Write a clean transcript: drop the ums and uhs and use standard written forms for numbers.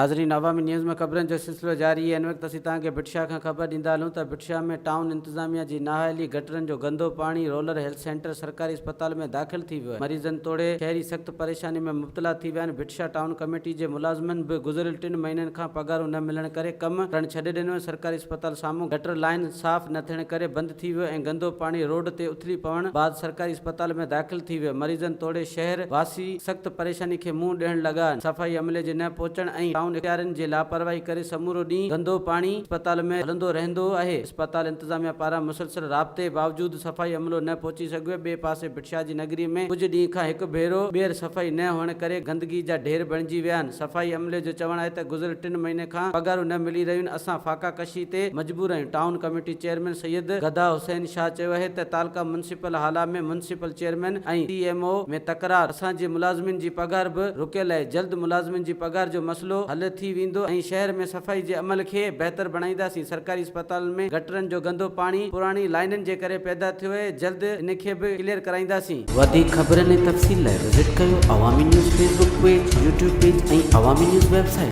ناظرين عوامي نيوز ۾ خبرن جو سلسلو جاري آهي ان وقت اسين توهان کي ڀٽ شاهه کان خبر ڏيندا هلون ته ڀٽ شاهه ۾ ٽائون انتظاميا جي نااهلي گٽرن جو گندو پاڻي رولر هيلٿ سينٽر سرڪاري اسپتال ۾ داخل ٿي ويو آهي مريضن توڙي شهري سخت پريشاني ۾ مبتلا ٿي ويا آهن ڀٽ شاهه ٽائون ڪميٽي جي ملازمن به گذريل ٽن مهينن کان پگهارون نه ملڻ ڪري ڪم ڪرڻ ڇڏي ڏنو آهي سرڪاري اسپتال سامهون گٽر لائين صاف نه ٿيڻ ڪري بند ٿي ويو ۽ گندو پاڻي روڊ تي اٿلي پوڻ بعد سرڪاري اسپتال ۾ داخل ٿي ويو مريضن توڙي شهر واسي سخت پريشاني کي منهن ڏيڻ لڳا، صفائي عملي جي نه پهچڻ ۽ ٽائون اختيارين جي لاپرواهي ڪري سمورو ڏينهن گندو پاڻي اسپتال ۾ هلندو رهندو آهي، اسپتال انتظاميا پاران مسلسل رابطي باوجود صفائي عملو نه پهچي سگهيو، ٻئي پاسي ڀٽشاهه جي نگري ۾ ڪجهه ڏينهن کان هڪ ڀيرو ٻيهر صفائي نه هئڻ ڪري گندگي جا ڍير بڻجي ويا آهن، صفائي عملي جو چوڻ آهي ته گذريل ٽن مهيني کان پگهارون نه ملي رهيون آهن، اسان فاقا ڪشي تي مجبور آهيون، town committee chairman Syed Gada Hussain Shah چيو آهي ته تعلقه municipal Hala ۾ municipal chairman ۽ C M O ۾ تڪرار، اسان جي ملازمين جي پگهار به رڪيل آهي، جلد ملازمين جي پگهار جو مسئلو حل ٿي ويندو ۽ شهر ۾ صفائي جي عمل کي بهتر بڻائينداسين، سرڪاري اسپتالن ۾ گٽرن جو گندو پاڻي پراڻي لائينن جي ڪري پيدا ٿيو آهي، جلد ان کي به ڪليئر ڪرائينداسين. وڌيڪ خبرن ۽ تفصيل لاء وزٽ ڪيو Awami news Facebook page, YouTube page ۽ Awami news website.